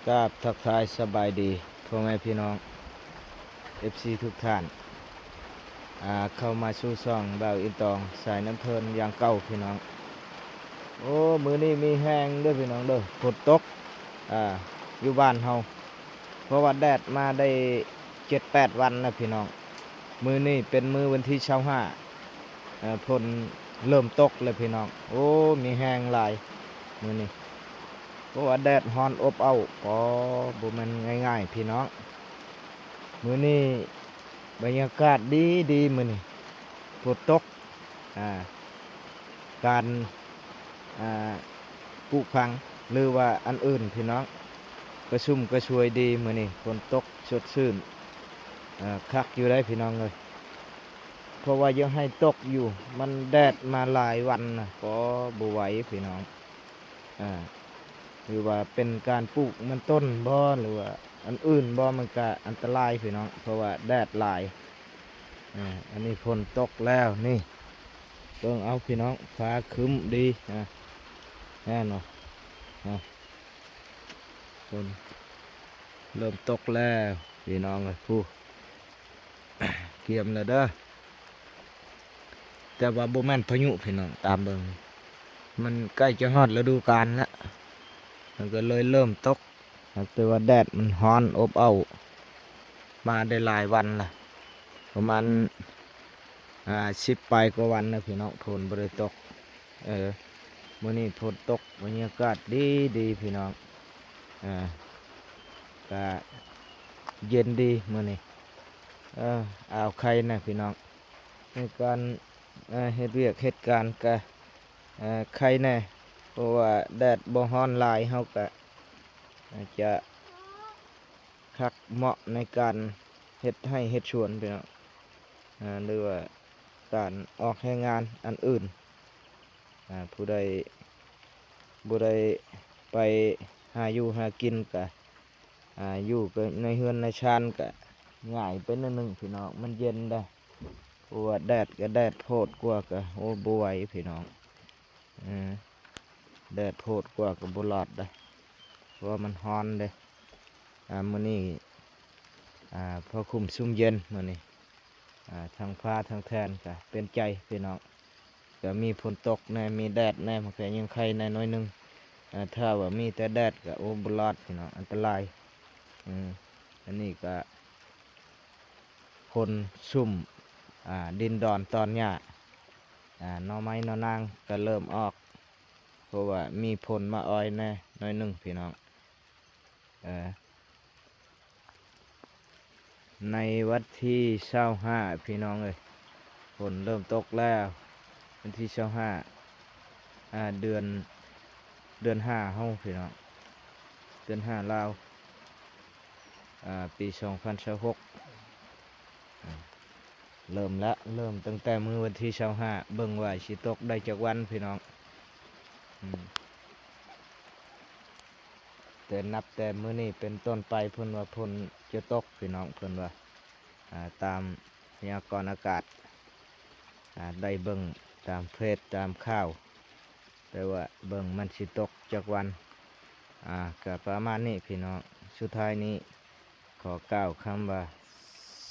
ກາບທັກທາຍສະບາຍດີພໍ່ແມ່ພີ່ນ້ອງ ເອັຟຊີ ທຸກທ່ານ ອ່າ ເຂົ້າມາສູ່ຊ່ອງບ່າວອິນຕອງ ສາຍນ້ຳເທີນຢ່າງເກົ່າພີ່ນ້ອງ. ໂອ້ ມື້ນີ້ມີແຮງເດີພີ່ນ້ອງເດີ ຝົນຕົກ ອ່າ ຢູ່ບ້ານເຮົາ ເພາະວ່າແດດມາໄດ້ເຈັດແປດວັນແລ້ວພີ່ນ້ອງ. ມື້ນີ້ເປັນມື້ວັນທີຊາວຫ້າ ເອີ ຝົນເລີ່ມຕົກແລ້ວພີ່ນ້ອງ. ໂອ້ ມີແຮງຫຼາຍມື້ນີ້ ເພາະວ່າແດດຮ້ອນອົບເອົ້າ ປໍ ບໍ່ແມ່ນງ່າຍໆພີ່ນ້ອງ. ມື້ນີ້ບັນຍາກາດດີໆ ມື້ນີ້ຝົນຕົກ ອ່າ ການ ອ່າ ປູກຝັງ ຫຼືວ່າອັນອື່ນພີ່ນ້ອງ ກະຊຸ່ມກະຊວຍດີມື້ນີ້ ຝົນຕົກສົດຊື່ນ ເອີ ຄັກຢູ່ໄດ໋ພີ່ນ້ອງເອີຍ. ເພາະວ່າຢາກໃຫ້ຕົກຢູ່ ມັນແດດມາຫຼາຍວັນນະ ກໍບໍ່ໄຫວພີ່ນ້ອງ. ອ່າ ຫຼືວ່າເປັນການປູກມັນຕົ້ນບໍ ຫຼືວ່າອັນອື່ນບໍ ມັນກະອັນຕະລາຍພີ່ນ້ອງ ເພາະວ່າແດດຫຼາຍ. ອ່າ ອັນນີ້ຝົນຕົກແລ້ວນີ້ ເບິ່ງເອົາພີ່ນ້ອງ ຟ້າຄຶ້ມດີ ອ່າ ແນ່ນອນ ອ່າ ຝົນເລີ່ມຕົກແລ້ວພີ່ນ້ອງເອີຍ ຜູ້ ກຽມແລ້ວເດີ ແຕ່ວ່າບໍ່ແມ່ນພາຍຸພີ່ນ້ອງ ຕາມເບິ່ງ ມັນໃກ້ຈະຮອດລະດູການແລ້ວ ມັນກໍເລີຍເລີ່ມຕົກ ແຕ່ວ່າແດດມັນຮ້ອນອົບເອົ້າ ມາໄດ້ຫຼາຍວັນລະ ປະມານ ອ່າ ສິບປາຍກວ່າວັນແລ້ວພີ່ນ້ອງ ຝົນບໍ່ໄດ້ຕົກ. ເອີ ມື້ນີ້ຝົນຕົກ ບັນຍາກາດດີໆ ພີ່ນ້ອງ ເອີ ກະເຢັນດີມື້ນີ້ ເອີ ອ່າວ ໄຄແນ່ພີ່ນ້ອງ ໃນການ ເອີ ເຮັດວຽກເຮັດການກະ ເອີ ໄຄແນ່ ເພາະວ່າແດດບໍ່ຮ້ອນຫຼາຍ ເຮົາກະ ອາດຈະຄັກເໝາະໃນການເຮັດໄຮ່ເຮັດສວນພີ່ນ້ອງ ເອີ ຫຼືວ່າການອອກແຮງງານອັນອື່ນ. ອ່າ ຜູ້ໃດບໍ່ໄດ້ໄປຫາຢູ່ຫາກິນກະ ອ່າ ຢູ່ກັບໃນເຮືອນໃນຊານກະງ່າຍໄປໜ້ອຍໜຶ່ງພີ່ນ້ອງ ມັນເຢັນໄດ໋ ເພາະວ່າແດດກະແດດໂພດກວ່າກະ ໂອ້ ບໍ່ໄຫວພີ່ນ້ອງ ເອີ ແດດໂພດກວ່າກະບໍ່ລອດໄດ໋ ເພາະວ່າມັນຮ້ອນເດ້. ອ່າ ມື້ນີ້ ອ່າ ພາຄຸ້ມຊຸ່ມເຢັນມື້ນີ້ ອ່າ ທັງຟ້າທັງແຖນກະເປັນໃຈພີ່ນ້ອງ ກະມີຝົນຕົກແນ່ ມີແດດແນ່ ມັນກະຍັງໄຄແນ່ໜ້ອຍໜຶ່ງ. ເອີ ຖ້າວ່າມີແຕ່ແດດກະ ໂອ້ ບໍ່ລອດພີ່ນ້ອງ ອັນຕະລາຍ. ເອີ ອັນນີ້ກະຝົນຊຸ່ມ ອ່າ ດິນດອນຕອນຫຍ້າ ອ່າ ໜໍ່ໄມ້ໜໍ່ນາງກະເລີ່ມອອກ ເພາະວ່າມີຝົນມາອອຍແນ່ໜ້ອຍໜຶ່ງພີ່ນ້ອງ. ເອີ ໃນວັນທີຊາວຫ້າ ພີ່ນ້ອງເອີຍ ຝົນເລີ່ມຕົກແລ້ວ ວັນທີຊາວຫ້າ ອ່າ ເດືອນ ເດືອນຫ້າເຮົາພີ່ນ້ອງ ເດືອນຫ້າລາວ ອ່າ ປີສອງພັນຊາວຫົກ ອ່າ ເລີ່ມລະ ເລີ່ມຕັ້ງແຕ່ມື້ວັນທີຊາວຫ້າ ເບິ່ງວ່າຊິຕົກໄດ້ຈັກວັນພີ່ນ້ອງ. ອືມ ແຕ່ນັບແຕ່ມື້ນີ້ເປັນຕົ້ນໄປ ເພິ່ນວ່າຝົນຈະຕົກພີ່ນ້ອງ ເພິ່ນວ່າ ອ່າ ຕາມພະຍາກອນອາກາດ ອ່າ ໄດ້ເບິ່ງຕາມເຟສຕາມຂ່າວ ແຕ່ວ່າເບິ່ງມັນຊິຕົກຈັກວັນ. ອ່າ ກະປະມານນີ້ພີ່ນ້ອງ ສຸດທ້າຍນີ້ ຂໍກ່າວຄຳວ່າ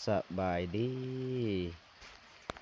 ສະບາຍດີ.